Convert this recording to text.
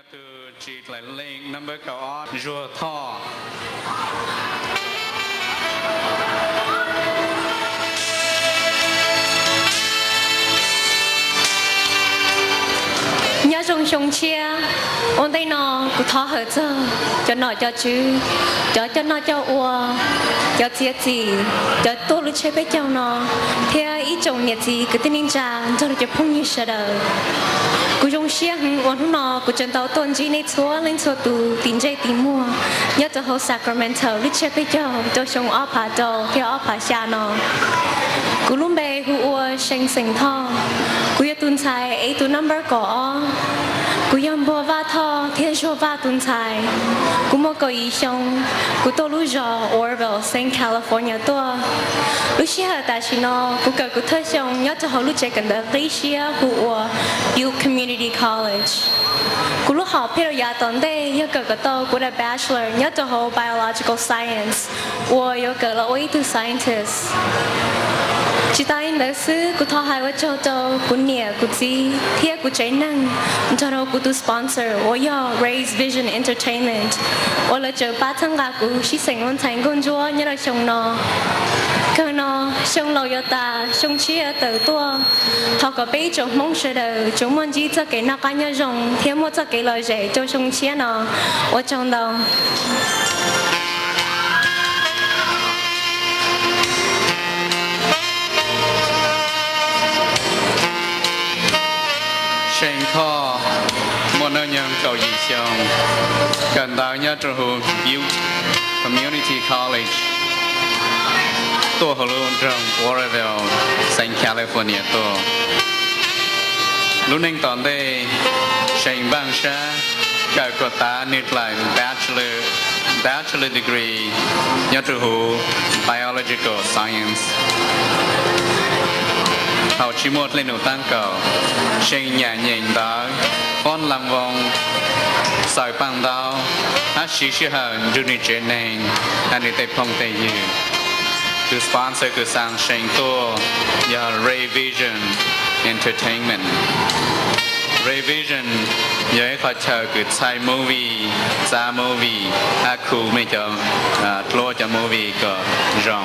Tus tsis dlaim leej number kaum ob, Zuag Thoj. Nyob zoo xyoo tshiab, ua ntej no kuv thov hawm txog cov nom cov tswv, cov coj noj coj ua, cov txiav txim, cov tuaj lub tsiab peb caug no, thiab ib tsoom niam txiv kwv tij neej tsa nrog rau cov phooj ywg sawv daws. Kuv zoo siab heev uas hnub no kuv tseem tau tuaj ntsib nej txhua leej txhua tus tim ntsej tim muag nyob rau hauv Sacramento lub tsiab peb caug rau xyoo ob phav rau thiab ob phav xya no. Kuv lub npe hu ua See Xeem Thoj. Kuv yog tus ntxhais es tus number kaum ob. Kuv yog Npuag Vaj Thoj thiab Zuag Vaj tus ntxhais. Kuv muaj kaum yim xyoo. Kuv tuaj lub zos Oroville, Southern California tuaj. Lub sij hawm tam sim no kuv kawm kuv thawj xyoo nyob rau hauv lub tsev kawm ntawv qib siab hu ua Butte Community College. Kuv lub hom phiaj rau yav tom ntej yog kawm kom tau kuv daim bachelor nyob rau hauv biological science uas yuav kawm los ua ib tug scientist. Tsis tas li ntawd xwb, kuv thov hais ua tsaug rau kuv niam kuv txiv thiab kuv tsev neeg nrog rau kuv tus sponsor uas yog Raise Vision Entertainment uas lawv tseem pab txhawb nqa kuv sib xeem ua ntxhais nkauj ntsuab nyob rau xyoo no. Kawg no, xyoo laus yuav tas, xyoo tshiab yuav tawm tuaj. Thov kom peb ib tsoom Hmoob sawv daws tsuas muaj ntsib txoj kev noj qab nyob zoo thiab muaj txoj kev lom zem rau xyoo tshiab no. Ua tsaug ntau. See Thoj muaj hnub nyoog kaum yim xyoo, kawm ntawv nyob rau hauv Butte Community College, tuaj hauv lub nroog Oroville, Southern California tuaj. Lub neej tom ntej, See npaj siab kawm kom tas nws daim bachelor, bachelor degree nyob rau hauv biological science. Thaum tsis muaj dej num tab kaum, See nyeem nyeem ntawv, fob lam voo, xaws paj ntaub, hab siv sij hawm nrug nws tsev neeg hab nws tej phooj tej ywg. Tus sponsor kws xa See tuaj yog Ray Vision Entertainment. Ray Vision yog ib qhov chaw kws txhais movie, txav movie, hab khu mej cov, dluab cov movie kom zoo.